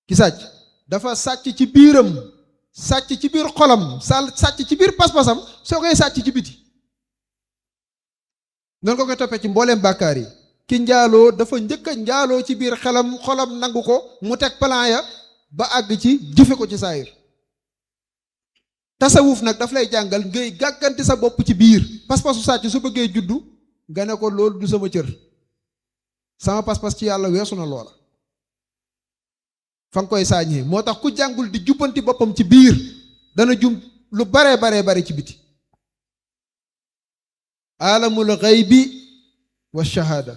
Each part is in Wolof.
ki sàcc dafa sàcc ci biiram sàcc ci biir xolam sàcc ci biir pas-pasam soo koy sàcc ci biti noonu ko koy toppee ci mbooleem bàkkaar yi ki njaaloo dafa njëkk a njaaloo ci biir xolam nangu ko mu teg plan ya ba àgg ci jëfe ko ci saayir tasawuf nag daf lay jàngal ngay gàgganti sa bopp ci biir pas-pasu sàcc su bëggee juddu nga ne ko loolu du sama cër sama pas-pas ci yàlla weesu na loola fa nga koy saañee moo tax ku jàngul di jubbanti boppam ci biir dana jum lu bare ci biti alamul xaybi wa shahaada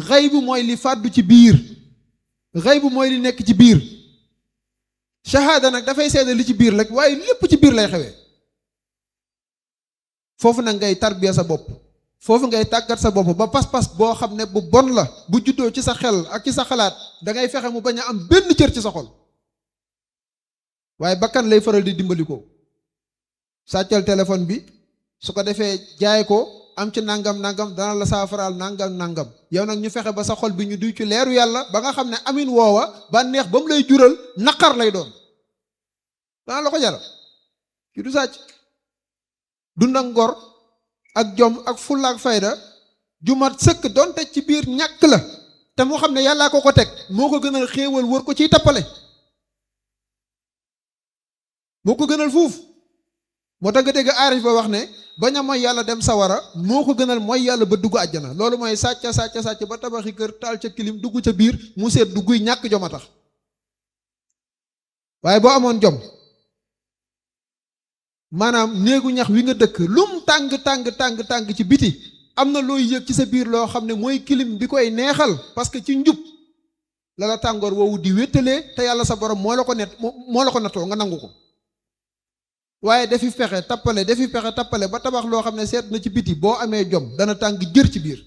xaybu mooy li fàddu ci biir xaybu mooy li nekk ci biir shahaada nag dafay seede li ci biir rek waaye lépp ci biir lay xewee foofu nag ngay tarbiya sa bopp foofu ngay tàggat sa bopp ba pas-pas boo xam ne bu bon la bu juddoo ci sa xel ak ci sa xalaat dangay fexe mu bañ a am benn cër ci sa xol waaye bakkan lay faral di dimbali ko sàccal téléphone bi su ko defee jaay ko am ci nangam dana la saafaraal nangam yow nag ñu fexe ba sa xol bi ñu duy ci leeru yàlla ba nga xam ne amin woowa ba neex ba mu lay jural naqar lay doon dana la ko jaral ki du sàcc dund ak ngor ak jom ak fulla ak fayda jumat sëkk donte ci biir ñàkk la te mu xam ne yàllaa ko teg moo ko gënal xéewal wër ko ciy tappale moo ko gënal fuuf moo tax nga dégg aarif ba wax ne bañ a mooy yàlla dem sawara moo ko gënal mooy yàlla ba dugg àjjana loolu mooy sàcc ba tabaxi kër taal ca kilim dugg ca biir mu seet dugguy ñàkk jom a tax waaye boo amoon jom maanaam néegu ñax wi nga dëkk lum tàng ci biti am na looy yëg ci sa biir loo xam ne mooy kilim bi koy neexal parce que ci njub la tàngoor woowu di wéttalee te yàlla sa borom moo la ko nattoo nga nangu ko waaye dafi fexe tappale ba tabax loo xam ne seet na ci biti boo amee jom dana tàng jër ci biir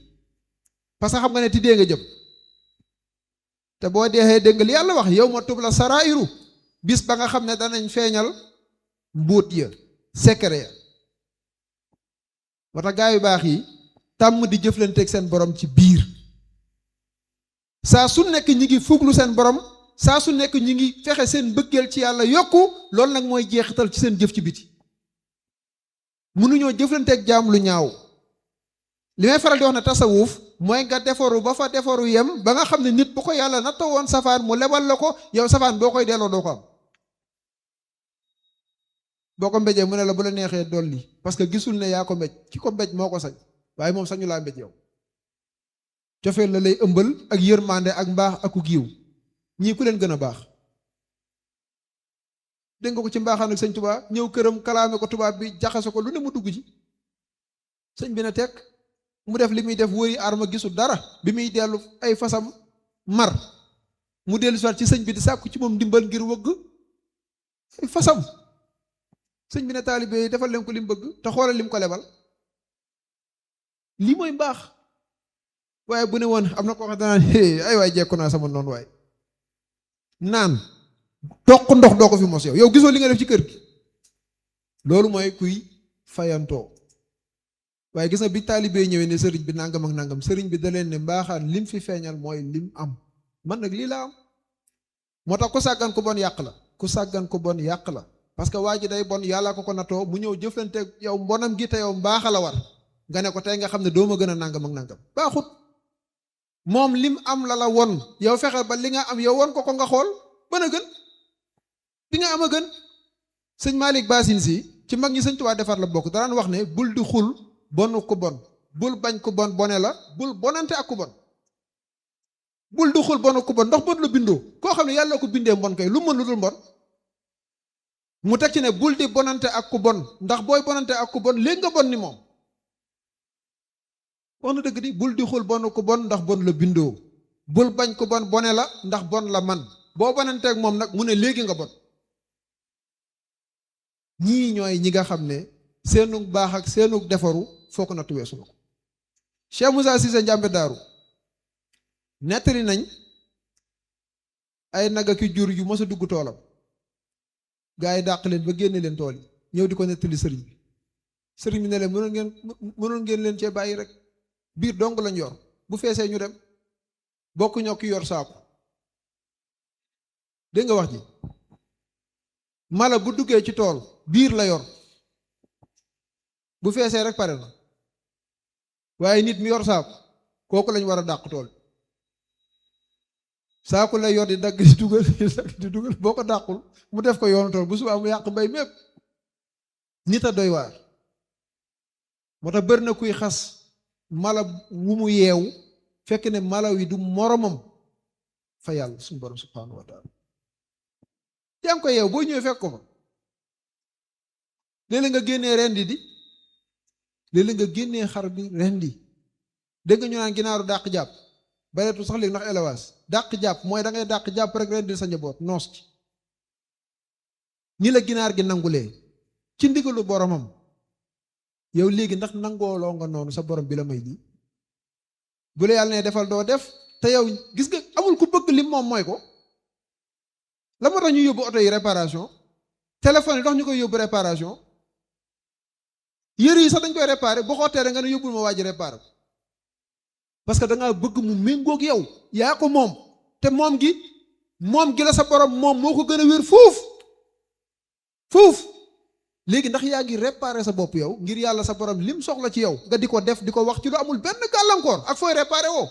parce que xam nga ne ti dee nga jëm te boo deexee dégg nga li yàlla wax yow ma tub la sarairu bis ba nga xam ne danañ feeñal mbóot ya secret ya moo tax gaa yu baax yi tàmm di jëflanteeg seen borom ci biir saa su nekk ñi ngi fuglu seen borom saa su nekk ñi ngi fexe seen bëggeel ci yàlla yokku loolu nag mooy jeexital ci seen jëf ci biti mënuñoo jëflanteeg jaam lu ñaaw li may faral di wax ne tasawuf mooy nga defaru ba fa defaru yem ba nga xam ne nit bu ko yàlla natta woon safaan mu lebal la ko yow safaan boo koy delloo doo ko am boo ko mbéjee mu ne la bu la neexee dolli parce que gisul ne yaa ko mbéj ki ko mbéj moo ko sañ waaye moom sañu laa mbéj yow cofeel la lay ëmbal ak yërmande ak mbaax ak ku giiw ñii ku leen gën a baax dégg nga ko ci mbaaxaan ak sëñ Tuubaa ñëw këram kalaame ko tubaab bi jaxase ko lu ne mu dugg ci sëñ bi na tekk mu def li muy def wëri arma gisul dara bi muy dellu ay fasam mar mu dellu soit ci sëñ bi di sàkku ci moom ndimbal ngir wëgg ay fasam sëñ bi ne taalibe yi defal leen ko li mu bëgg te xoolal li mu ko lebal lii mooy mbaax waaye bu ne woon am na koo xam danaan ay waay jekku naa sama noonu waay naan toq ndox doo ko fi mos yow gisoo li nga def ci kër gi loolu mooy kuy fayantoo waaye gis nga bi taalibe ñëwee ne sëriñ bi nangam ak nangam sëriñ bi da leen ne mbaaxaan lim fi feeñal mooy lim am man nag lii laa am moo tax ku sàggan ku bon yàq la ku sàggan ku bon yàq la parce que waa ji day bon yàlla ko nattoo mu ñëw jëflante yow mbonam gi te yow mbaaxa la war nga ne ko tey nga xam ne doo ma gën a nangam ak nangam baaxut moom lim am la la won yow fexeel ba li nga am yow won ko nga xool ban a gën bi nga am a gën sëñ Malick Bassine si ci mag ñi sëñ Tuubaa defar la bokk daraan wax ne bul di xul bonu ku bon bul bañ ku bon bone la bul bonante ak ku bon bul di xul bonu ku bon ndax bon la bindoo koo xam ne yàlla ko bindee mbon kay lu mën lu dul mbon mu teg ci ne bul di bonante ak ku bon ndax booy bonante ak ku bon léegi nga bon ni moom wax na dëgg di bul di xul bonu ku bon ndax bon la bindoo bul bañ ku bon bone la ndax bon la man boo bonanteeg moom nag mu ne léegi nga bon ñii ñooy ñi nga xam ne seenug baax ak seenug defaru foo ko nattu weesu na ko Cheikh Moussa Cissé Njàmbe Daaru nettali nañ ay naga ki jur yu mos a dugg toolam gaa yi dàq leen ba génne leen tool yi ñëw di ko nettali sëriñ bi ne leen mënoon ngeen leen cee bàyyi rek biir dong lañ yor bu feesee ñu dem bokk ñoo ki yor saako dégg nga wax ji mala bu duggee ci tool biir la yor bu feesee rek pare na waaye nit mi yor saako kooku lañ war a dàq tool saako lay yor di dagg di dugal boo ko dàqul mu def ko yoonu tool bu subaa mu yàq mbay mépp nit a doy waar moo tax bëri na kuy xas mala wu mu yeewu fekk ne mala wi du moromam fa yàlla suñu borom subhanahu wa taala yaa ngi ko yeew boo ñëwee fekk ko fa léeg-léeg nga génnee rendi di léeg-léeg nga génnee xar bi rendi dégg nga ñu naan ginaaru dàq jàpp bareetu sax léegi ndax élevage dàq jàpp mooy da ngay dàq jàpp rek rendi sa njaboot noos ci ni la ginaar gi nangulee ci ndigalu boromam yow léegi ndax nangooloo nga noonu sa borom bi la may lii bu la yàlla ne defal doo def te yow gis nga amul ku bëgg lim moom mooy ko la moo tax ñu yóbbu oto yi réparation téléphone yi tax ñu koy yóbbu réparation yëre yi sax dañ koy réparé bu xootee rek nga ne yóbbul ma waa ji réparé parce que da ngaa bëgg mu méngoog yow yaa ko moom te moom gi la sa borom moom moo ko gën a wér fuuf léegi ndax yaa ngi réparé sa bopp yow ngir yàlla sa borom lim soxla ci yow nga di ko def di ko wax ci lu amul benn gàllankoor ak fooy réparé woo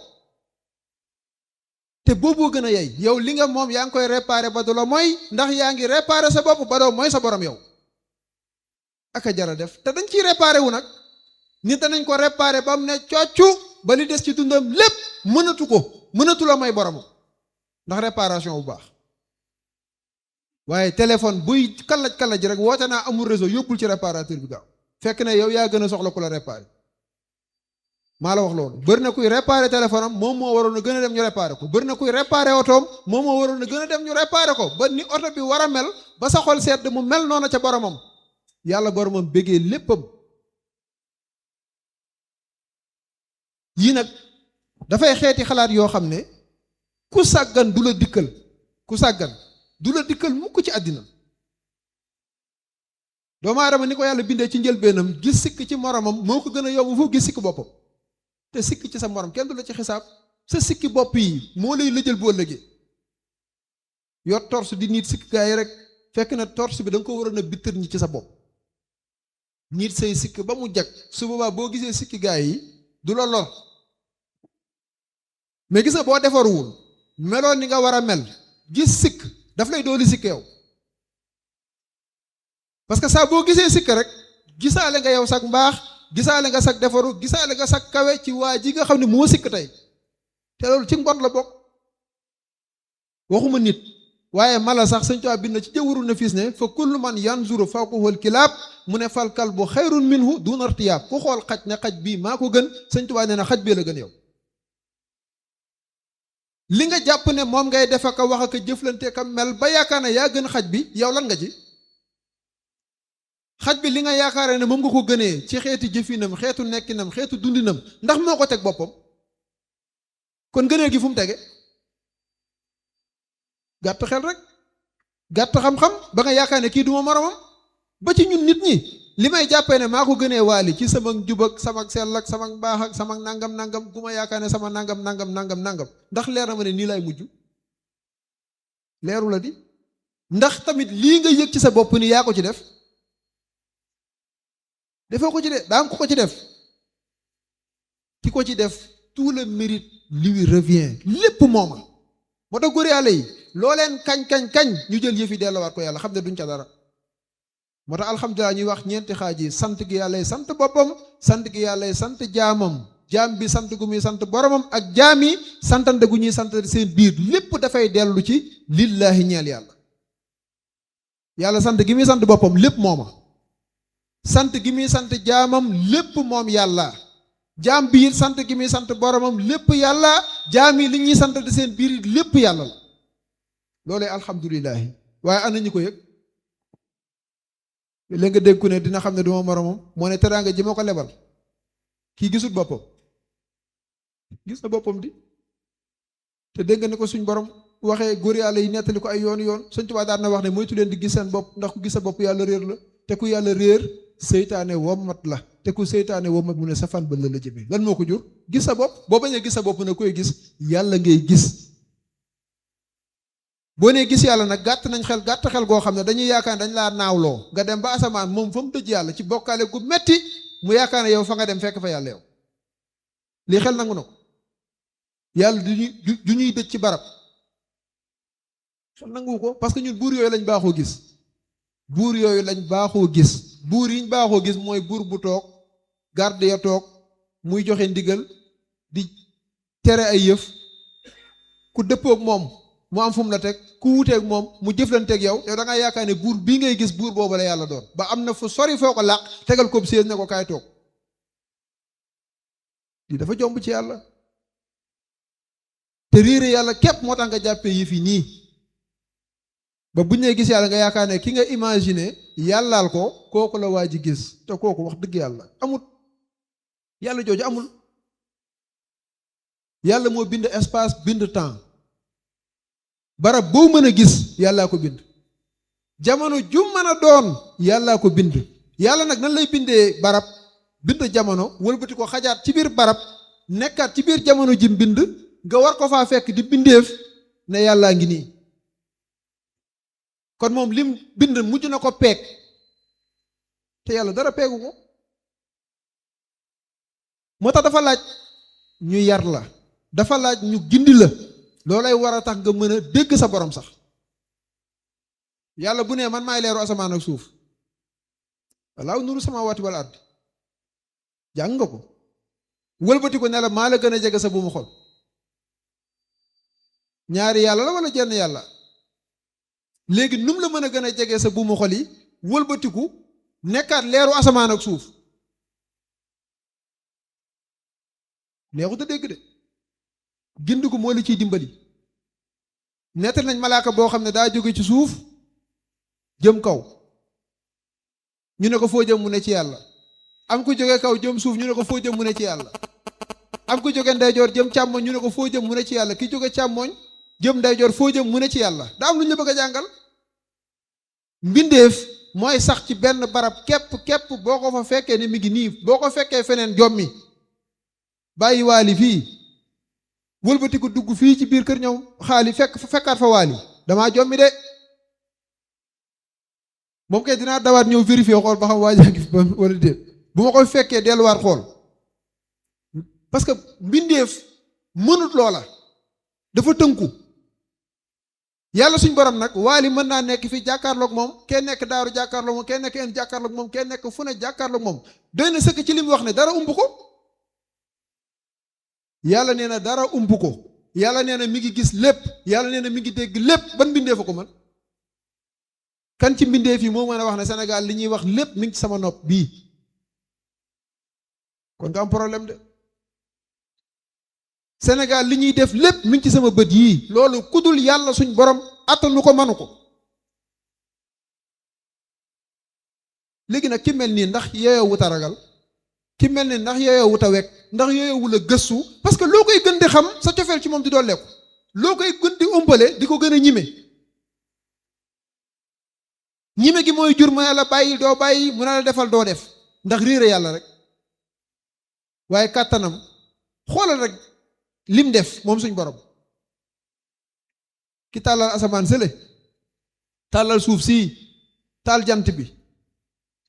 te booboo gën a yey yow li nga moom yaa ngi koy réparé ba du la mooy ndax yaa ngi réparé sa bopp ba doo mooy sa borom yow ak a jara def te dañ ciy réparé wu nag nit danañ ko réparé ba mu ne coccu ba li des ci dundam lépp mënatu la may boromam ndax réparation bu baax waaye téléphone buy kalaj rek woote naa amul réseau yóbbul ci réparateur bi gaaw fekk ne yow yaa gën a soxla ku la réparé maa la wax loolu bëri na kuy réparé téléphone am moom moo waroon a gën a dem ñu réparé ko bëri na kuy réparé otoom moom moo waroon a gën a dem ñu réparé ko ba ni oto bi war a mel ba sa xol sedd mu mel noonu ca boromam yàlla boromam bégee léppam yii nag dafay xeeti xalaat yoo xam ne ku sàggan du la dikkal mukk ci àddina doomu aadama ni ko yàlla bindee ci njëlbeenam gis sikk ci moromam moo ko gën a yomb foofu gis sikk boppam te sikk ci sa morom kenn du la ci xisaab sa sikki bopp yi moo lay lëjal boo ëllëgee yor torse di nit sikk gaa yi rek fekk na torse bi da nga ko waroon a bittar ñi ci sa bopp nit say sikk ba mu jag su boobaa boo gisee sikki gaa yi du la lor mais gis nga boo defaruwul meloon ni nga war a mel gis sikk daf lay dooli sikk yow parce que saa boo gisee sikk rek gisaale nga yow sag mbaax gisaale nga sag defaru gisaale nga sag kawe ci waa ji nga xam ne moo sikk tey te loolu ci mbon la bokk waxuma nit waaye mala sax sëñ Tuubaa bind na ci jëwru na fiis ne fa kullu man yanzuru fawqahul kilaab mu ne fal kalbu xayrun minhu duna irtiyaab ku xool xaj ne xaj bii maa ko gën sëñ Tuubaa nee na xaj bee la gën yow li nga jàpp ne moom ngay def ak wax ak jëflante ka mel ba yaakaar ne yaa gën xaj bi yow lan nga ci xaj bi li nga yaakaare ne moom nga ko gënee ci xeeti jëfinam xeetu nekkinam xeetu dundinam ndax moo ko teg boppam kon gëneel gi fu mu tege gàtt xel rek gàtt xam-xam ba nga yaakaar ne kii duma moromam ba ci ñun nit ñi li may jàppee ne maa ko gënee waali ci sama njub ak sama sell ak sama mbaax ak sama nangam gu ma yaakaar ne sama nangam ndax leer na ma ne nii lay mujj leeru la di ndax tamit lii nga yëg ci sa bopp ni yaa ko ci def defoo ko ci de daa am ko ci def ki ko ci def tout le mérite lui revient lépp mooma moo tax góor yàlla yi loo leen kañ ñu jël yëf yi delluwaat ko yàlla xam ne duñ ca dara moo tax alhamdulilah ñuy wax ñeenti xaaj yi sant gi yàlla sant boppam sant gi yàlla sant jaamam jaam bi sant gu muy sant boromam ak jaam yi santante gu ñuy sant seen biir lépp dafay dellu ci lillahi ñeel yàlla sant gi muy sant boppam lépp mooma sant gi muy sant jaamam lépp moom yàlla jaam bi sant gi muy sant boromam lépp yàlla jaam yi li ñuy sant seen biir lépp yàlla la loolee alhamdulilahi waaye ana ñu ko yëg léegi nga dégg ku ne dina xam ne duma moromam moo ne teraanga ji ma ko lebal kii gisul boppam gis na boppam di te dégg nga ne ko suñ borom waxee góor yàlla yi nettali ko ay yoon Sëñ Tuubaa daan na wax ne moytu leen di gis seen bopp ndax ku gis sa bopp yàlla réer la te ku yàlla réer seytaane womat la te ku seytaane womat mu ne sa fan ba la jëmee lan moo ko jur gis sa bopp boo bañee gis sa bopp ne koy gis yàlla ngay gis boo nee gis yàlla nag gàtt xel goo xam ne dañuy yaakaar ne dañ laa naawloo nga dem ba asamaan moom fa mu tëj yàlla ci bokkaale gu metti mu yaakaar ne yow fa nga dem fekk fa yàlla yow lii xel nangu na ko yàlla du ñuy dëj ci barab xel nangu ko parce que ñun buur yooyu lañ baaxoo gis buur yooyu lañ baaxoo gis buur yiñ baaxoo gis mooy buur bu toog garde ya toog muy joxe ndigal di tere ay yëf ku dëppook moom mu am fu mu la teg ku wuteeg moom mu jëflanteeg yow da nga yaakaar ne buur bii ngay gis buur boobu la yàlla doon ba am na fu sori foo ko làq tegal ko sées ne ko kaay toog lii dafa jomb ci yàlla te réere yàlla képp moo tax nga jàppee yëf yi nii ba buñ nee gis yàlla nga yaakaar ne ki nga imaginer yàllaal ko kooku la waa ji gis te kooku wax dëgg yàlla amul yàlla jooju amul yàlla moo bind espace bind temps barab boo mën a gis yàllaa ko bind jamono ju mën a doon yàllaa ko bind yàlla nag nan lay bindee barab bind jamono wëlbati ko xajaat ci biir barab nekkaat ci biir jamono ji bind nga war ko faa fekk di bindeef ne yàllaa ngi nii kon moom lim bind mujj na ko peeg te yàlla dara peegu ko moo tax dafa laaj ñu yar la dafa laaj ñu gindi la loolay war a tax nga mën a dégg sa borom sax yàlla bu ne man maay leeru asamaan ak suuf walaaw nuru samaawaati wal ard jàng nga ko wëlbati ko ne la maa la gën a jege sa bu mu xol ñaari yàlla la wala jenn yàlla léegi num la mën a gën a jege sa bu mu xol yi wëlbatiku nekkaat leeru asamaan ak suuf neexut a dégg de gind ko moo li ciy dimbali nettal nañ malaaka boo xam ne daa jóge ci suuf jëm kaw ñu ne ko foo jëm mu ne ci yàlla am ku jóge kaw jëm suuf ñu ne ko foo jëm mu ne ci yàlla am ku jóge ndeyjoor jëm càmmoñ ñu ne ko foo jëm mu ne ci yàlla ki jóge càmmoñ jëm ndeyjoor foo jëm mu ne ci yàlla daa am lu ñu la bëgg a jàngal mbindeef mooy sax ci benn barab képp boo ko fa fekkee ne mi ngi nii boo ko fekkee feneen jommi bàyyi waali fii wëlbati ko dugg fii ci biir kër ñëw xaali fekkaat fa waali damaa jommi de moom kay dinaa dawaat ñëw vérifier xool ba xam waa jaa ngi fi wala déet bu ma koy fekkee delluwaat xool parce que mbindeef mënut loola dafa tënku yàlla suñ borom nag waali mën naa nekk fi jàkkaarloog moom kenn nekk daaru jàkkaarloog moom kenn nekk en jàkkaarloog moom kenn nekk fu ne jàkkaarloog moom doy na sëkk ci li mu wax ne dara umb ko yàlla nee na dara umb ko yàlla nee na mi ngi gis lépp yàlla nee na mi ngi dégg lépp ban mbindeef a ko mën kan ci mbindeef yi moo mën a wax ne Sénégal li ñuy wax lépp mi ngi ci sama nopp bii kon nga am problème de Sénégal li ñuy def lépp mi ngi ci sama bët yii loolu kudul yàlla suñ borom attanu ko manu ko léegi nag ki mel nii ndax yeewu wut a ragal ki mel nii ndax yeewu wut a wekk ndax yeewu la gëstu parce que loo koy gën di xam sa cofeel ci moom di dolleeku loo koy gën di umpale di ko gën a ñime gi mooy jur mu ne la bàyyi doo bàyyi mu ne la defal doo def ndax réere yàlla rek waaye kàttanam xoolal rek lim def moom suñ borom ki tàllal asamaan sële tàllal suuf sii taal jant bi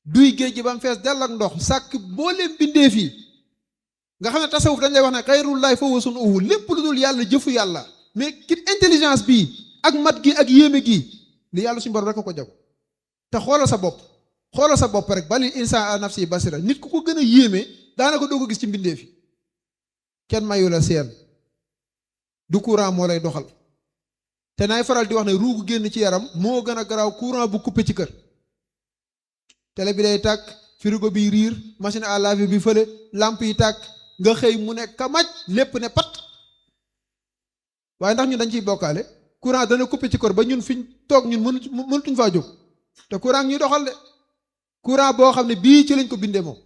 duy géej gi ba mu fees dell ak ndox sàkk mbooleem bindee fii nga xam ne tasawuf dañ lay wax ne xayrullahi fa huwa sunuhu lépp lu dul yàlla jëfu yàlla mais ki intelligence bii ak mat gi ak yéeme gi li yàlla suñ borom rek ko jago te xoolal sa bopp rek balil insaan ala nafsi basira nit ku ko gën a yéeme daanaka doo ko gis ci mbindeef yi kenn mayu la seen du courant moo lay doxal te naay faral di wax ne ruugu génn ci yaram moo gën a garaaw courant bu coupé ci kër télé bi day tàkk frigo bi riir machine à laver bi fële lampe yi tàkk nga xëy mu ne kamaj lépp ne pat waaye ndax ñun dañ ciy bokkaale courant dana coupé ci kër ba ñun fiñ toog ñun mënutuñ faa jóg te courant ñuy doxal de courant boo xam ne bii ci lañ ko bindee moom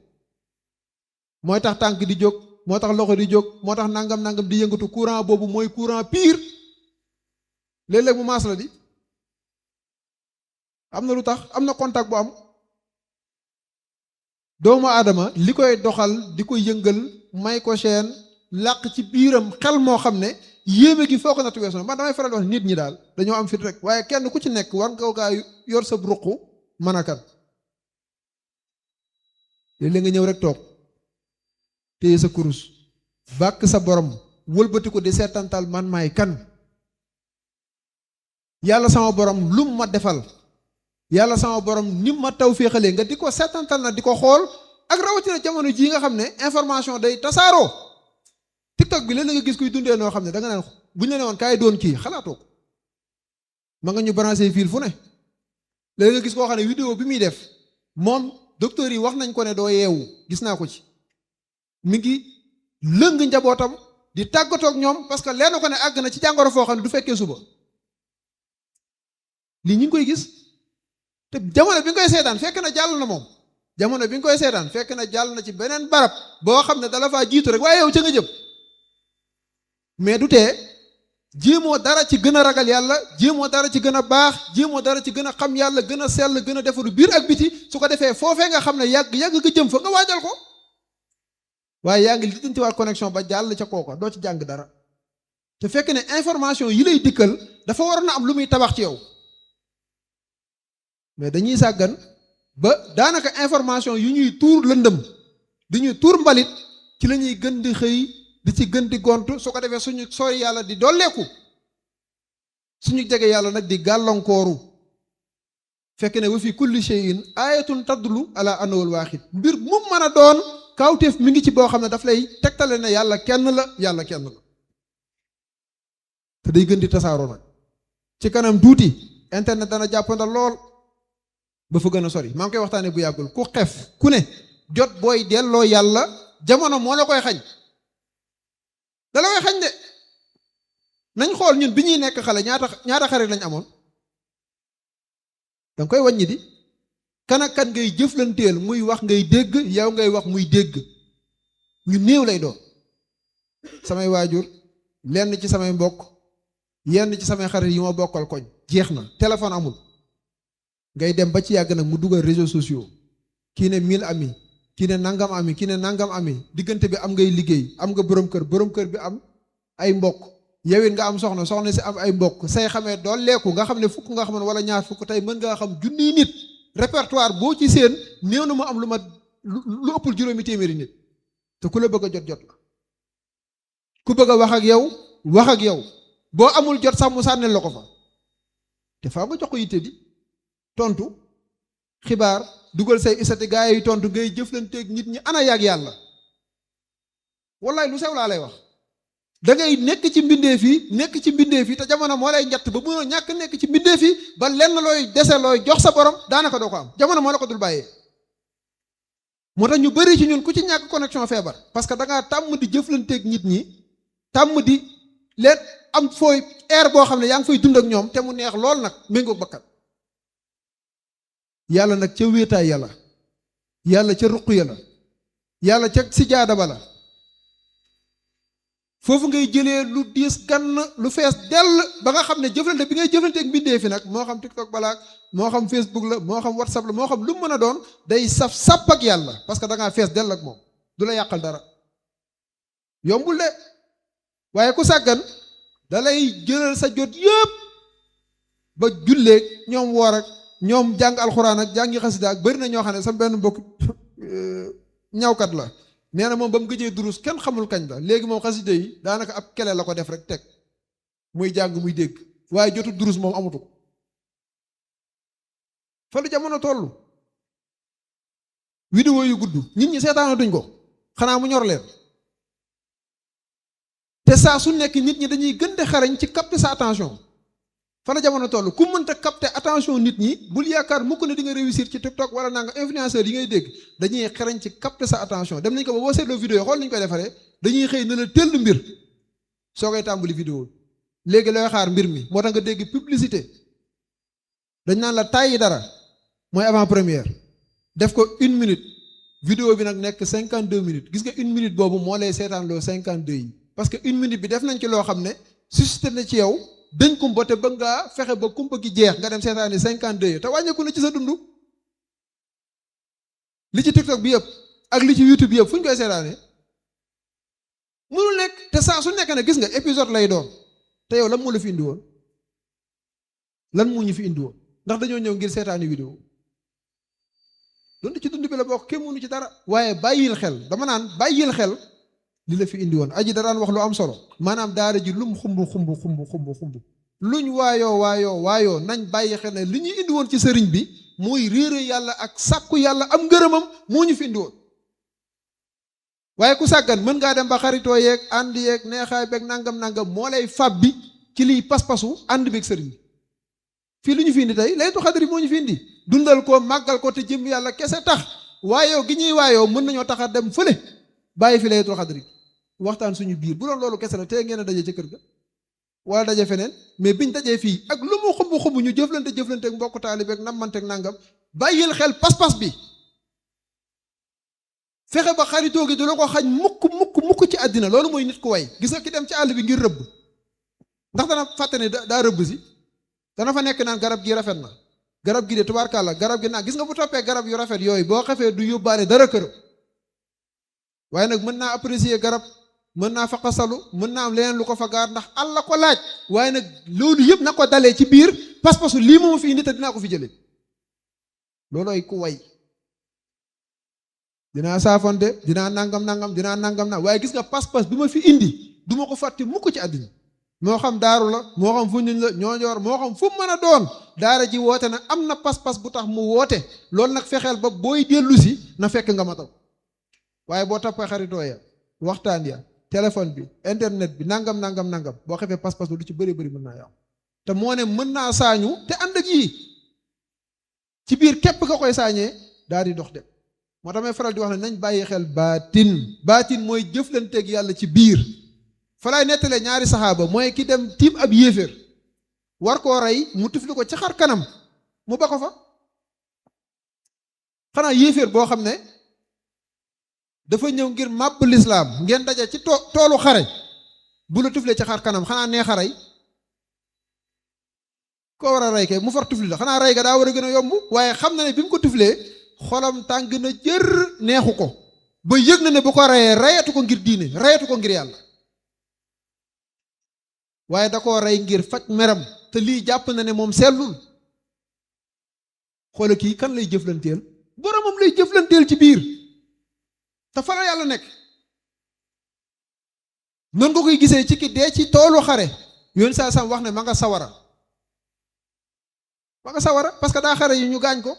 mooy tax tànk di jóg moo tax loxo di jóg moo tax nangam di yëngatu courant boobu mooy courant pire léeg-léeg mu maas la di am na lu tax am na contact bu am doomu aadama li koy doxal di ko yëngal may ko chaîne làq ci biiram xel moo xam ne yéeme gi foo ko natt weesu na man damay faral di wax nit ñi daal dañoo am fit rek waaye kenn ku ci nekk war nga gaa yor sa ruq mën a kan léeg-léeg nga ñëw rek toog téye sa kurus bàkk sa borom wëlbati ko di seetantal man maay kan yàlla sama borom lum ma defal yàlla sama borom ni ma taw féexalee nga di ko seetantal na di ko xool ak rawatina jamono jii nga xam ne information day tasaaroo TikTok bi léeg-léeg nga gis kuy dundee noo xam ne da nga naan buñ la ne woon kaay doon kii xalaatoo ko ma nga ñu branché fil fu ne léeg nga gis koo xam ne vidéo bi muy def moom docteur yi wax nañ ko ne doo yeewu gis naa ko ci mi ngi lëng njabootam di tàggatoo ak ñoom parce que leer na ko ne àgg na ci jàngoro foo xam ne du fekkee suba lii ñu ngi koy gis te jamono bi nga koy seetaan fekk na jàll na moom jamono bi nga koy seetaan fekk na jàll na ci beneen barab boo xam ne dala faa jiitu rek waaye yow ca nga jëm mais du tee jéemoo dara ci gën a ragal yàlla jéemoo dara ci gën a baax jéemoo dara ci gën a xam yàlla gën a sell gën a defaru biir ak biti su ko defee foofee nga xam ne yàgg nga jëm fa nga waajal ko waaye yaa ngi lijjanti waat connexion ba jàll ca kooka doo ci jàng dara te fekk ne information yi lay dikkal dafa waroon a am lu muy tabax ci yow mais dañuy sàggan ba daanaka information yu ñuy tuur lëndëm di ñuy tuur mbalit ci la ñuy gën di xëy di ci gën di gontu su ko defee suñu sori yàlla di dolleeku suñu jege yàlla nag di gàllankooru fekk ne wa fi kulli shay'in ayatun tadlu ala anawul waaxid mbir mu mën a doon kawteef mi ngi ci boo xam ne daf lay tegtale ne yàlla kenn la te day gën di tasaaroo nag ci kanam tuuti internet dana jàppandal lool ba fa gën a sori maa ngi koy waxtaanee bu yàggul ku xef ku ne jot booy delloo yàlla jamono moo la koy xañ da la koy xañ de nañ xool ñun bi ñuy nekk xale ñaata xarit lañ amoon danga koy wàññi di kan ak kan ngay jëflanteel muy wax ngay dégg yow ngay wax muy dégg ñu néew lay doon samay waajur lenn ci samay mbokk yenn ci samay xarit yi ma bokkal koñ jeex na téléphone amul ngay dem ba ci yàgg nag mu dugal réseaux sociaux kii ne 1000 ami kii ne nangam ami kii ne nangam ami diggante bi am ngay liggéey am nga borom kër bi am ay mbokk yow it nga am soxna si am ay mbokk say xamee dooleeku nga xam ne fukk nga xam ne wala ñaar fukk tey mën ngaa xam junniy nit répertoire boo ci seen néew na mu am lu ëppul juróomi téeméeri nit te ku la bëgg a jot la ku bëgg a wax ak yow boo amul jot sax mu sànnel la ko fa te faa nga jox ko yitte di tontu xibaar dugal say isati gaa yi tontu ngay jëflanteeg nit ñi ana yàgg yàlla wallaay lu sew laa lay wax da ngay nekk ci mbindeef yi te jamono moo lay njatt ba mënoo ñàkk nekk ci mbindeef yi ba lenn looy dese looy jox sa borom daanaka doo ko am jamono moo la ko dul bàyyee moo tax ñu bëri ci ñun ku ci ñàkk connexion feebar parce que da ngaa tàmm di jëflanteeg nit ñi tàmm di leen am fooy air boo xam ne yaa ngi fay dund ak ñoom te mu neex lool nag méngoog bakkat yàlla nag ca wéetaay yàlla ca ruq yàlla ca sijaada ba la foofu ngay jëlee lu diis gann lu fees dell ba nga xam ne jëflante bi ngay jëflanteeg mbindee fi nag moo xam TikTok balaak moo xam Facebook la moo xam WhatsApp la moo xam lu mu mën a doon day saf ak yàlla parce que da ngaa fees dell ak moom du la yàqal dara yombul de waaye ku sàggan da lay jëlal sa jot yëpp ba julleeg ñoom woor ak ñoom jàng alxuraan ak jàngi xasida ak bëri na ñoo xam ne sama benn mbokk ñawkat la nee na moom ba mu gëjee durus kenn xamul kañ la léegi moom xasida yi daanaka ab kele la ko def rek teg muy jàng muy dégg waaye jotu durus moom amatu ko fa lu jamono toll vidéo yu gudd nit ñi seetaana duñ ko xanaa mu ñor leen te saa su nekk nit ñi dañuy gën di xarañ ci capter sa attention fa la jamono toll ku mënta capter attention nit ñi bul yaakaar mukk ne di nga réussir ci TikTok wala naa nga influenceur yi ngay dégg dañuy xarañ ci capter sa attention dem nañ ko ba boo seetloo vidéo yi xool nañu koy defaree dañuy xëy na la tell mbir soo koy tàmbali vidéo léegi looy xaar mbir mi moo tax nga dégg publicité dañ naan la tàyyi dara mooy avant première def ko 1 minute vidéo bi nag nekk 52 minutes gis nga 1 minute boobu moo lay seetaan loo 52 yi parce que 1 minute bi def nañ ci loo xam ne suscité na ci yow dañ kumpa te bëgg ngaa fexe ba kumpa gi jeex nga dem seetaani 52 yi te wàññeeku na ci sa dund li ci TikTok bi yëpp ak li ci YouTube bi yëpp fu ñu koy seetaanee mënul nekk te saa saa su nekk ne gis nga épisode lay doon te yow lan moo la fi indi woon lan moo ñu fi indi woon ndax dañoo ñëw ngir seetaani vidéo doon ci dund bi la bokk kenn mënu ci dara waaye bàyyil xel dama naan bàyyil xel li la fi indi woon aji da daan wax lu am solo maanaam daara ji lum xumb luñ waayoo nañ bàyyi xel ne li ñu indi woon ci sëriñ bi mooy réere yàlla ak sàkku yàlla am ngërëmam moo ñu fi indi woon waaye ku sàggan mën ngaa dem ba xaritoo yeeg ànd yeeg neexaay beeg nangam moo lay fab bi ci liy pas-pasu ànd beeg sëriñ bi fii lu ñu fi indi tey laylatul xadri moo ñu fi indi dundal ko màggal ko te jëm yàlla kese tax waayoo gi ñuy waayoo mën nañoo tax a dem fële bàyyi fi laylatul xadri waxtaan suñu biir bu doon loolu kese la tey ngeen a daje ca kër ga wala daje feneen mais biñ dajee fii ak lu mu xumb ñu jëflante ak mbokk taalibe ak nammante ak nangam bàyyil xel pas-pas bi fexe ba xaritoo gi du la ko xañ mukk ci àddina loolu mooy nit ku way gis nga ki dem ci àll bi ngir rëbb ndax dana fàtte ne daa rëbb si dana fa nekk naan garab gi rafet na garab gi de tubaarkàlla garab gi naan gis nga bu toppee garab yu rafet yooyu boo xefee du yóbbaale dara kër waaye nag mën naa apprécier garab mën naa fa xasalu mën naa am leneen lu ko fa gaar ndax Allah ko laaj waaye nag loolu yëpp na ko dalee ci biir pas-pasu lii moom fi indi te dinaa ko fi jëlee loolooy ku way dinaa saafonte dinaa nangam na waaye gis nga pas-pas bi ma fi indi du ma ko fàtte mukk ci àddina moo xam daaru la moo xam fuñuñ la ñooñoor moo xam fu mu mën a doon daara ji woote na am na pas-pas bu tax mu woote loolu nag fexeel ba booy dellu si na fekk nga matal waaye boo toppee xaritoo ya waxtaan ya téléphone bi internet bi nangam boo xefee pas-pas lu ci bëri mën naa yàqu te moo ne mën naa saañu te ànd ak yii ci biir képp nga koy saañee daal di dox dem moo tax may faral di wax ne nañ bàyyi xel baatin mooy jëflanteeg yàlla ci biir fa laay nettalee ñaari saxaaba mooy ki dem tiim ab yéeféer war koo rey mu tifli ko ci xar kanam mu ba ko fa xanaa yéeféer boo xam ne dafa ñëw ngir màbb lislaam ngeen daje ci toolu xare bu la tuflee ci xar kanam xanaa neex a rey koo war a rey kay mu far tufli la xanaa rey ga daa war a gën a yomb waaye xam na ne bi mu ko tuflee xolam tàng na jër neexu ko ba yëg na ne bu ko reyee reyatu ko ngir diine reyatu ko ngir yàlla waaye da koo rey ngir faj meram te lii jàpp na ne moom sellul xoola kii kan lay jëflanteel boromam lay jëflanteel ci biir te fa la yàlla nekk noonu nga koy gisee ci ki dee ci toolu xare yoon saa sam wax ne ma nga sawara parce que daa xare yi ñu gaañ ko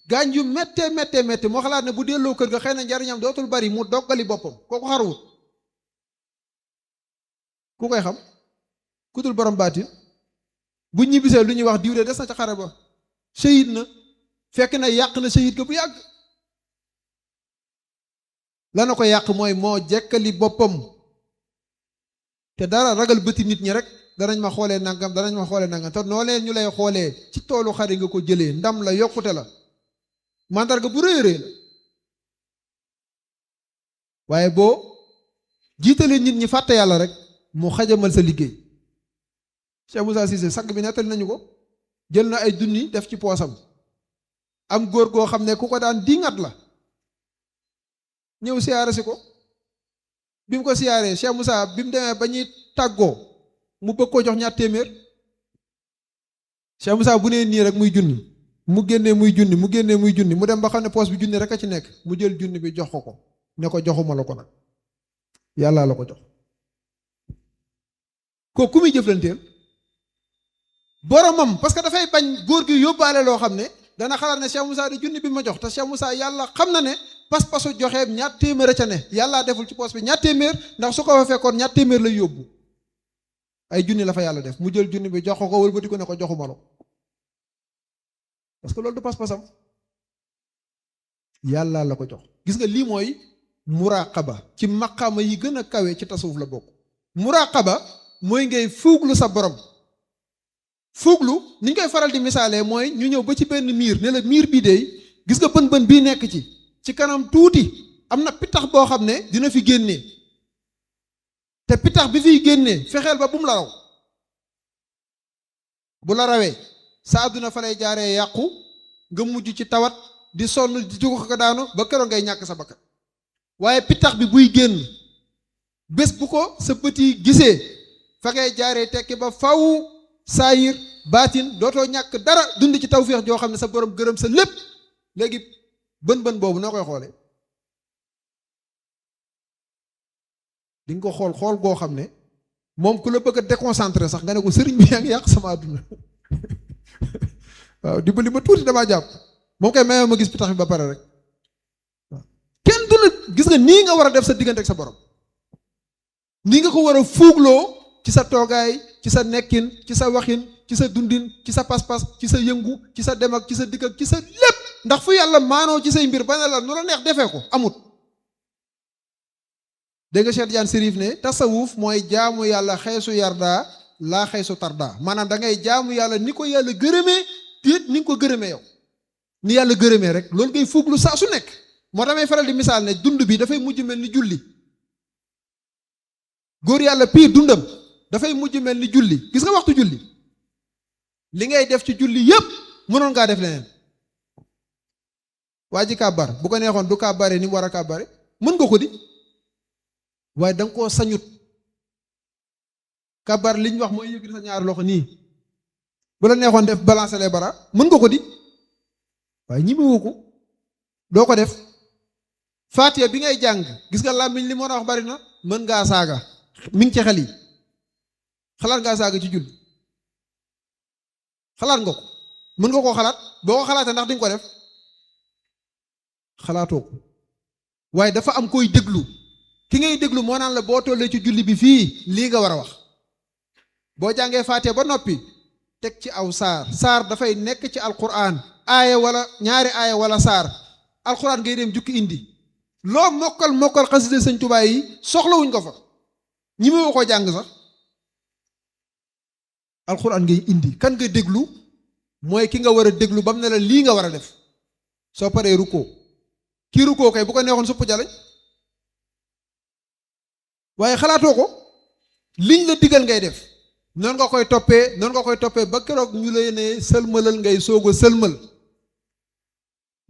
gaañ yu méttee moo xalaat ne bu delloo kër ga xëy na njariñam dootul bari mu doggali boppam kooku xaruwut ku koy xam ku dul borom baatin bu ñibbisee lu ñuy wax diw de des na ca xare ba shahid na fekk na yàq na shahid ga bu yàgg la na ko yàq mooy moo jekkali boppam te dara ragal bëti nit ñi rek danañ ma xoolee nangam te noo leen ñu lay xoolee ci toolu xare nga ko jëlee ndam la yokkute la mandarga bu rëy la waaye boo jiitalee nit ñi fàtte yàlla rek mu xajamal sa liggéey Cheikh Moussa Cissé sang bi nettali nañu ko jël na ay junni def ci poosam am góor goo xam ne ku ko daan dingat la ñëw siyaare si ko bi mu ko siyaaree Cheikh Moussa bi mu demee ba ñuy tàggoo mu bëgg ko jox ñaar téeméer Cheikh Moussa bu nee nii rek muy junni mu génnee muy junni mu dem ba xam ne poos bi junni rek a ci nekk mu jël junni bi jox ko ne ko joxuma la ko nag yàlla la ko jox ko ku muy jëflanteel boromam parce que dafay bañ góor gi yóbbaale loo xam ne dana xalaat ne Cheikh Moussa di junni bi ma jox te Cheikh Moussa yàlla xam na ne pas-pasu joxeem ñaar téeméer a ca ne yàllaa deful ci poos bi ñaar téeméer ndax su ko fa fekkoon ñaar téeméer lay yóbbu ay junni la fa yàlla def mu jël junni bi jox ko wëlbati ko ne ko joxuma la parce que loolu du pas-pasam yàlla la ko jox gis nga lii mooy muraqaba ci maqaama yi gën a kawe ci tasawuf la bokk muraqaba mooy ngay fuuglu sa borom fuuglu ni ñu koy faral di misaalee mooy ñu ñëw ba ci benn miir ne la miir bii de gis nga bën bii nekk ci kanam tuuti am na pitax boo xam ne dina fi génnee te pitax bi fiy génnee fexeel ba bu mu la raw bu la rawee sa àdduna fa lay jaaree yàqu nga mujj ci tawat di sonn di jóg ko daanu ba keroog ngay ñàkk sa bakkan waaye pitax bi buy génn bés bu ko sa bët yi gisee fa ngay jaaree tekki ba faw saayir baatin dootoo ñàkk dara dund ci tawféex joo xam ne sa borom gërëm sa lépp. léegi bën boobu noo koy xoolee di nga ko xool goo xam ne moom ku la bëgg a déconcentré sax nga ne ko sëriñ bi yaa ngi yàq sama àdduna waaw dimbali ma tuuti damaa jàpp moom koy mayoo ma gis pitax bi ba pare rek waaw kenn du la gis nga nii nga war a def sa diggante ak sa borom nii nga ko war a fuugloo ci sa toogaay ci sa nekkin ci sa waxin ci sa dundin ci sa pas-pas ci sa yëngu ci sa dem ak ci sa dikk ak ci sa lépp ndax fu yàlla maanoo ci say mbir ba ne la nu la neex defee ko amut. dégg nga Cheikh Tidiane Sérif ne tasawuf mooy jaamu yàlla xeesu yardaa laa xeesu tardaa maanaam da ngay jaamu yàlla ni ko yàlla gërëmee déet ni nga ko gërëmee yow ni yàlla gërëmee rek loolu ngay fuglu saa su nekk moo damay faral di misaal ne dund bi dafay mujj mel ni julli góor yàlla piir dundam dafay mujj mel ni julli gis nga waxtu julli li ngay def ci julli yépp mënoon ngaa def leneen waa ji kàbbar bu ko neexoon du kàbbare ni mu war a kàbbare mën nga ko di waaye da nga koo sañut kàbbar li ñu wax mooy yëkkati sa ñaari loxo nii bu la neexoon def balancer les bras mën nga ko di waaye ñimewu ko doo ko def Faatiha bi ngay jàng gis nga làmmiñ li moo wax bari na mën ngaa saaga mi ngi ci xel yi xalaat ngaa saaga ci julli xalaat nga ko mën nga koo xalaat boo ko xalaatee ndax di nga ko def xalaatoo ko waaye dafa am koy déglu ki ngay déglu moo naan la boo tollee ci julli bi fii lii nga war a wax boo jàngee Faatiha ba noppi teg ci aw saar dafay nekk ci alquran aaya wala ñaari aaya wala saar alquran ngay dem jukki indi loo mokkal xasida Sëñ Tuubaa yi soxlawuñ ko fa ñi ma ko jàng sax alquran ngay indi kan nga déglu mooy ki nga war a déglu ba mu ne la lii nga war a def soo paree rukkoo kii rukkoo kay bu ko neexoon supp jaleñ waaye xalaatoo ko liñ la digal ngay def noonu nga koy toppee ba keroog ñu lay ne sëlmalal ngay soog a sëlmal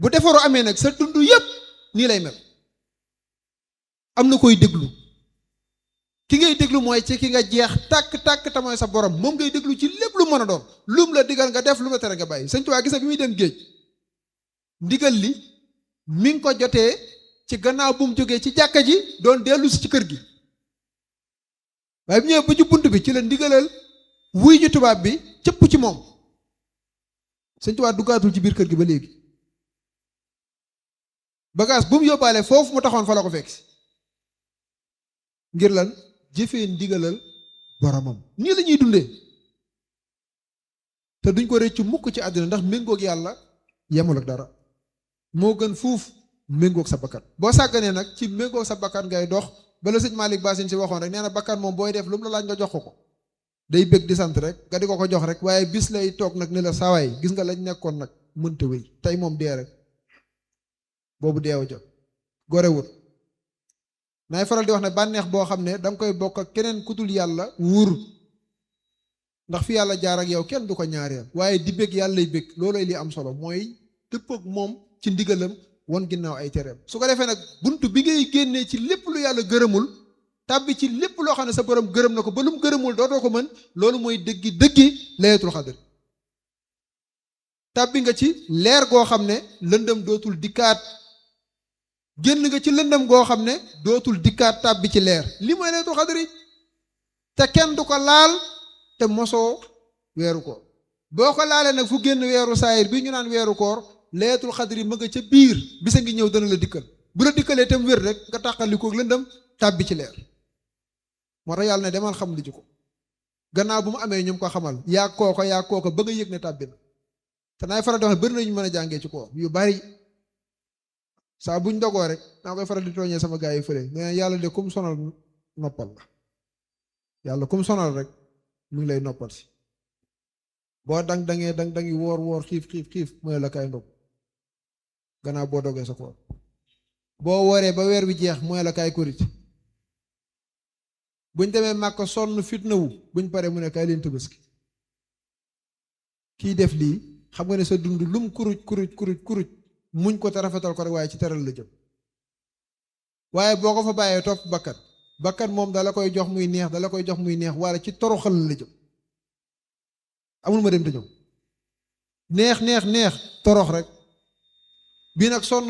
bu defaru amee nag sa dund yépp nii lay mel am na koy déglu ki ngay déglu mooy ci ki nga jeex tàkk te mooy sa borom moom ngay déglu ci lépp lu mën a doon lum la digal nga def lu ma tere nga bàyyi Sëñ Tuubaa gis nga bi muy dem géej ndigal li mi ngi ko jotee ci gannaaw bu mu jógee ci jàkka ji doon dellu si ci kër gi waaye bu ñëwee ba ci bunt bi ci la ndigalal wuy ji tubaab bi cëpp ci moom Sëñ Tuubaa duggaatul ci biir kër gi ba léegi bagage bu mu yóbbaale foofu mu taxoon fa la ko fekk si ngir lan jëfee ndigalal boromam nii la ñuy dundee te duñ ko rëccu mukk ci àddina ndax méngoog yàlla yemul ak dara moo gën fuuf méngoog sa bakkan boo sàgganee nag ci méngoog sa bakkan ngay dox bala sëñ Malick Bassine si waxoon rek nee na bakkan moom booy def lu mu la laaj nga jox ko day bëgg di sant rek nga di ko jox rek waaye bis lay toog nag ne la sawaay gis nga lañ nekkoon nag mënta wéy tey moom dee rek boobu deewu jot gorewut naay faral di wax ne bànneex boo xam ne danga koy bokk ak keneen ku dul yàlla wuur ndax fi yàlla jaar ak yow kenn du ko ñaareel waaye di bëgg yàlla lay bëgg loolooy li am solo mooy dëppook moom ci ndigalam won ginnaaw ay tereem su ko defee nag bunt bi ngay génnee ci lépp lu yàlla gërëmul tàbbi ci lépp loo xam ne sa borom gërëm na ko ba lu mu gërëmul dootoo ko mën loolu mooy dëggi laylatul xadr tàbbi nga ci leer goo xam ne lëndëm dootul dikkaat génn nga ci lëndëm goo xam ne dootul dikkaat tàbbi ci leer li mooy laylatul xadr te kenn du ko laal te mosoo weeru koor boo ko laalee nag fu génn weeru saayir bi ñu naan weeru koor laylatul xadr ma nga ca biir bisa ngi ñëw dana la dikkal bu la dikkalee tam wér rek nga tàqali ko lëndëm tàbbi ci leer moo tax yàlla ne demal xam li ji ko gannaaw bu mu amee ñu ko xamal yaa kooko ba nga yëg ne tàbbi na te naay faral di wax bëri nañu mën a jàngee ci koor yu bari saa buñ dogoo rek naa koy faral di tooñee sama gaa yi fële nee yàlla de kum sonal noppal la yàlla kum sonal rek mu ngi lay noppal si boo dangi woor xiif mooy la kay ndog gannaaw boo dogee sa koor boo wooree ba weer wi jeex mooy la kaay korite buñ demee màkk sonn fitnawu buñ paree mu ne kaay leen tabaski kii def lii xam nga ne sa dund lum kuruj muñ ko te rafetal ko rek waaye ci teral la jëm waaye boo ko fa bàyyee topp bakkat bakkan moom dala koy jox muy neex dala koy jox muy neex wala ci toroxal la jëm amul ma dem te ñëw neex torox rek bii nag sonn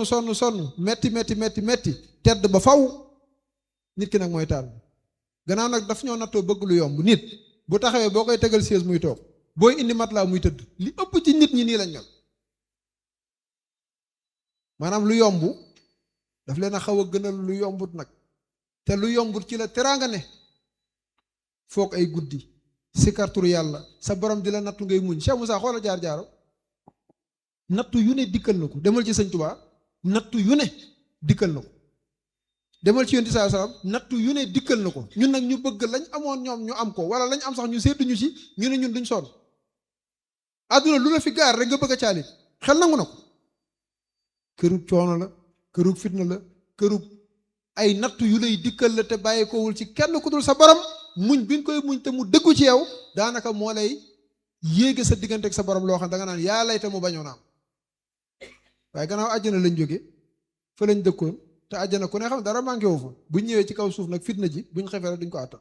metti tedd ba faw nit ki nag mooy tànn gannaaw nag daf ñoo nattoo bëgg lu yomb nit bu taxawee boo koy tegal siège muy toog booy indi matelas muy tëdd li ëpp ci nit ñi nii lañ mel maanaam lu yomb daf leen a xaw a gënal lu yombut nag te lu yombut ci la teraanga ne foog ay guddi sikarturu yàlla sa borom di la nattu ngay muñ Cheikh Moussa xoola jaar-jaaro nattu yu ne dikkal na ko demal ci sëñ Tuubaa nattu yu ne dikkal na ko demal ci yonent bi sallallahu alayhi wasallam nattu yu ne dikkal na ko ñun nag ñu bëgg lañ amoon ñoom ñu am ko wala lañ am sax ñu seetuñu ci ñu ne ñun duñ sonn àdduna lu la fi gaar rek nga bëgg a caalit xel nangu na ko kërug coono la kërug fitna la kërug ay nattu yu lay dikkal la te bàyyi kowul ci kenn ku dul sa borom muñ bi nga koy muñ te mu dëggu ci yow daanaka moo lay yéege sa diggante ak sa borom loo xam da nga naan yaa lay te mu bañoon am waaye gannaaw àjjana lañ jóge fa lañ dëkkoon te àjjana ku ne xam dara manqué wu fa buñ ñëwee ci kaw suuf nag fitna ji buñ xefee rek duñ ko àttan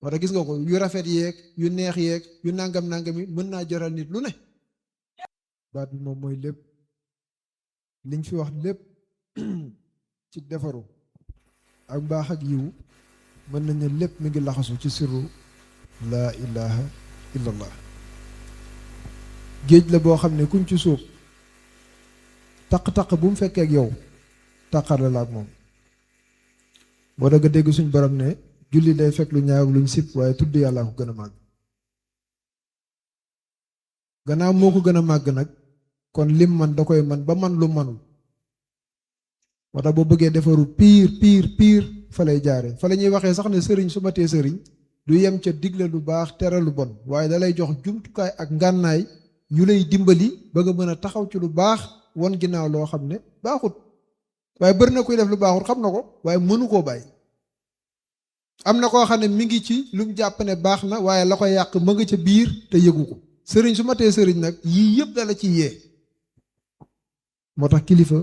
moo tax gis nga ko yu rafet yeeg yu neex yeeg yu nangam yi mën naa jaral nit lu ne baat bi moom mooy lépp liñ fi wax lépp ci defaru ak mbaax ak yiw mën nañ ne lépp mi ngi laxasu ci sirru laa ilaha illallah géej la boo xam ne kuñ ci suuf taq-taq bu mu fekkee ak yow taqale la ak moom boo dagga dégg suñ borom ne julli day fekk lu ñaaw luñ sip waaye tudd yàlla ko gën a màgg gannaaw moo ko gën a màgg nag kon lim man da koy man ba man lu manul moo tax boo bëggee defaru piir fa lay jaare fa la ñuy waxee sax ne sëriñ su matee sëriñ du yem ca digle lu baax tere lu bon waaye da lay jox jumtukaay ak ngànnaay yu lay dimbali ba nga mën a taxaw ci lu baax won ginnaaw loo xam ne baaxut waaye bëri na kuy def lu baaxut xam na ko waaye mënu koo bàyyi am na koo xam ne mi ngi ci lu mu jàpp ne baax na waaye la koy yàq ma nga ca biir te yëgu ko sëriñ su matee sëriñ nag yii yëpp dala ci yee moo tax kilifa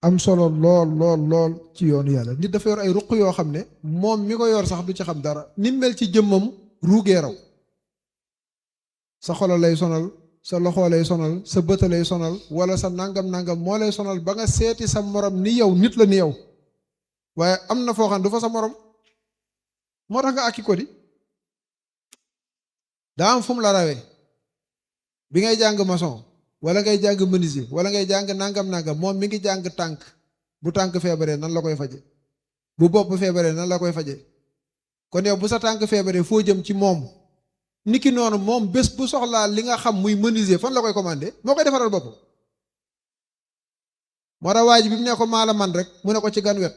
am solo lool ci yoonu yàlla nit dafa yor ay ruq yoo xam ne moom mi ko yor sax du ci xam dara ni mel ci jëmmam ruugee raw sa xolo lay sonal sa loxo lay sonal sa bëta lay sonal wala sa nangam moo lay sonal ba nga seeti sa morom ni yow nit la ni yow waaye am na foo xam du fa sa morom moo tax nga akki ko di daa am fu mu la rawee bi ngay jàng maçon wala ngay jàng menuisier wala ngay jàng nangam moom mi ngi jàng tànk bu tànk feebaree nan la koy faje bu bopp feebaree nan la koy faje kon yow bu sa tànk feebaree foo jëm ci moom niki noonu moom bés bu soxlaa li nga xam muy menuisier fan la koy commandé moo koy defaral bopp moo tax waa ji bi mu ne ko maa la man rek mu ne ko ci gan wet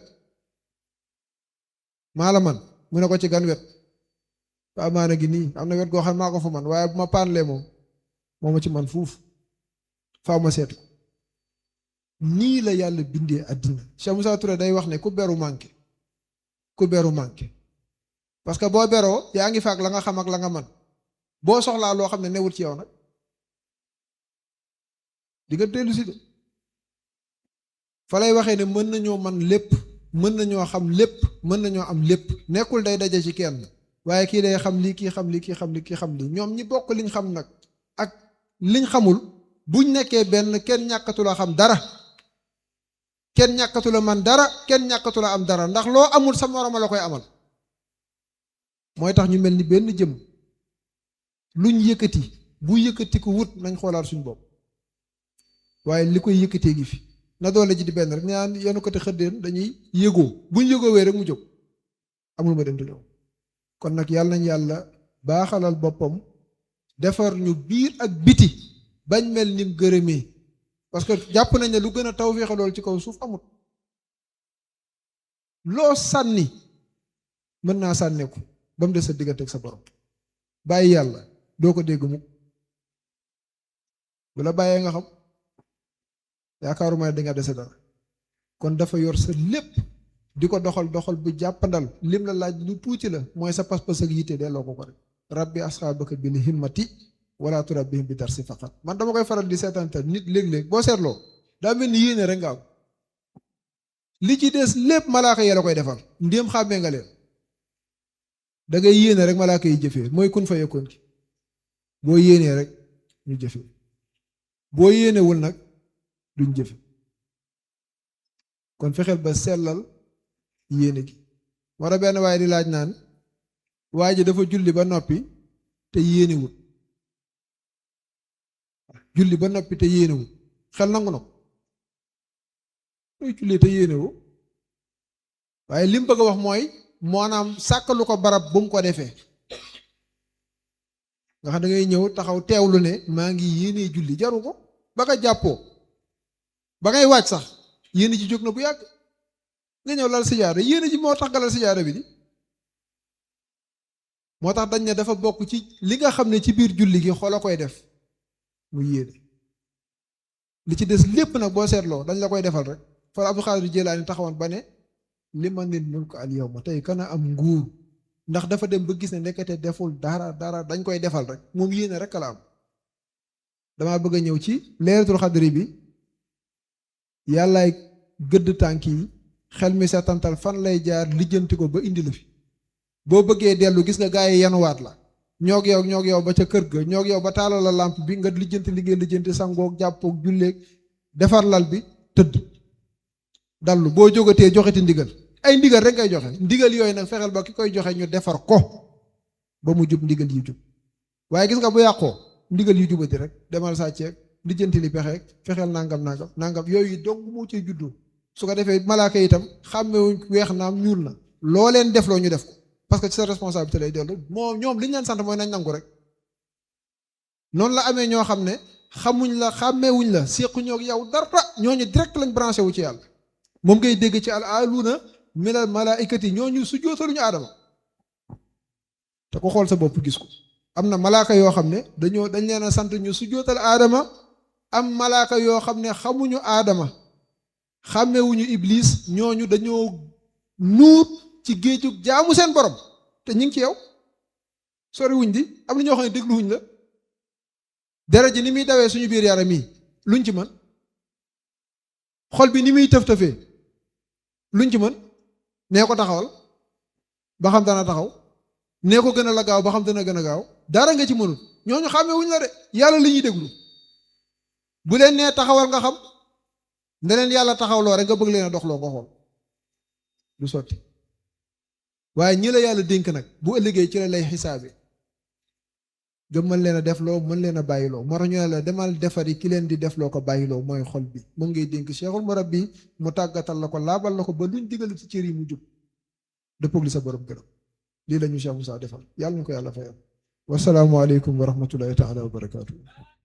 maa la man mu ne ko ci gan wet waa maana gi nii am na wet goo xam maa ko fa man waaye bu ma paanlee moom moo ma ci man fuuf faaw ma seetu nii la yàlla bindee àddina Cheikh Moussa Touré day wax ne ku beru manqué parce que boo beroo yaa ngi faak la nga xam ak la nga man boo soxlaa loo xam ne newut ci yow nag di nga dellu si de fa lay waxee ne mën nañoo man lépp mën nañoo xam lépp mën nañoo am lépp nekkul day daje ci kenn waaye kii day xam lii kii xam lii kii xam lii kii xam lii ñoom ñi bokk liñ xam nag ak liñ xamul buñ nekkee benn kenn ñàkkatu la xam dara kenn ñàkkatu la man dara kenn ñàkkatu la am dara ndax loo amul sa moroom la koy amal mooy tax ñu mel ni benn jëm luñ yëkkati bu yëkkati ko wut nañ xoolaat suñ bopp waaye li koy yëkkatee gi fi na doole ji di benn rek ñaan yenu ko te xëddeen dañuy yëgoo buñ yëgoowee rek mu jóg amul ma dem te ñëw kon nag yàlla nañ yàlla baaxalal boppam defar ñu biir ak biti bañ mel nim gërëmee parce que jàpp nañ ne lu gën a tawfeex lool ci kaw suuf amut loo sànni mën naa sànneeku ba mu des sa diggante ak sa borom bàyyi yàlla doo ko dégg mukk bu la bàyyee nga xam yaakaaruma ne dinga dese dara kon dafa yor sa lépp di ko doxal bu jàppandal lim la laaj lu tuuti la mooy sa pas-pas ak yitte delloo ko rek rabbi asxaabaka bil himmati wala turabbihim bi darsi faqat man dama koy faral di seetantal nit léeg-léeg boo seetloo daa mel ni yéene rek nga am li ci des lépp malaaka yi la koy defal ndéem xàmmee nga leen da ngay yéene rek malaaka yi jëfee mooy kun fa yekkoon ki boo yéenee rek ñu jëfee boo yéenewul nag duñ jëfe kon fexeel ba sellal yéene gi war a benn waaye di laaj naan waa ji dafa julli ba noppi te yéenewul julli ba noppi te yéenewul xel nangu na ko muy julli te yéenewu waaye li mu bëgg a wax mooy maanaam sàkkalu ko barab bu mu ko defee nga xam da ngay ñëw taxaw teewlu ne maa ngi yéenee julli jaru ko ba nga jàppoo ba ngay waaj sax yéene ji jóg na bu yàgg nga ñëw lal sijaada yéene ji moo tax nga lal sijaada bi di moo tax dañ ne dafa bokk ci li nga xam ne ci biir julli gi xol a koy def mu yéene li ci des lépp nag boo seetloo dañ la koy defal rek fa Abdul Xaadir Jilaani taxawoon ba ne li man nil mulk al yawma tey kana am nguur ndax dafa dem ba gis ne nekkate deful dara dañ koy defal rek moom yéene rek la am damaa bëgg a ñëw ci leeratul xadri bi yàllaay gëdd tànk yi xel mi setantal fan lay jaar lijjanti ko ba indi la fi boo bëggee dellu gis nga gaa yi yanuwaat la ñoog yow ba ca kër ga ñoog yow ba taalal la làmp bi nga lijjanti liggéey lijjanti sangoog jàppoog julleeg defar lal bi tëdd dallu boo jógatee joxeti ndigal ay ndigal rek ngay joxe ndigal yooyu nag fexeel ba ki koy joxe ñu defar ko ba mu jub ndigal yi jub waaye gis nga bu yàqoo ndigal yu jubati rek demal sàcceeg lijjanti li pexeeg fexeel nangam yooyu dong moo cay juddoo su ko defee malaaka itam xàmmewuñ weex naam ñuul na loo leen defloo ñu def ko parce que ci sa responsabilité lay dellu moom ñoom li ñu leen sant mooy nañ nangu rek noonu la amee ñoo xam ne xamuñ la xàmmewuñ la séquñoo ak yow dara ñooñu direct lañ branché wu ci yàlla moom ngay dégg ci al aaluuna minal malaaikati ñooñu su jootaluñu aadama te ko xool sa bopp gis ko am na malaaka yoo xam ne dañ leen a sant ñu su jootal aadama am malaaka yoo xam ne xamuñu aadama xàmmewuñu iblis ñooñu dañoo nuut ci géejug jaamu seen borom te ñu ngi ci yow soriwuñ di am na ñoo xam ne dégluwuñ la deret ji ni muy dawee suñu biir yaram yi luñ ci mën xol bi ni muy tëf-tëfee luñ ci mën nee ko taxawal ba xam dana taxaw nee ko gën a la gaaw ba xam dana gën a gaaw dara nga ci mënul ñooñu xàmmewuñ la de yàlla li ñuy déglu bu leen nee taxawal nga xam ne leen yàlla taxawloo rek nga bëgg leen a doxloo nga xool du sotti waaye ñi la yàlla dénk nag bu ëllëgee ci la lay xisaabe nga mën leen a defloo mën leen a bàyyiloo moo tax ñu ne la demal defari ki leen di defloo ko bàyyiloo mooy xol bi moom ngay dénk cheikhul murabbi mu tàggatal la ko laabal la ko ba luñ digal ci cër yi mu jub dëppoog li sa borom gërëm lii la ñu Cheikh Moussa defal yàlla ñu ko yàlla fayal wasalaamu aleykum wa rahmatullahi taala wa barakaatu.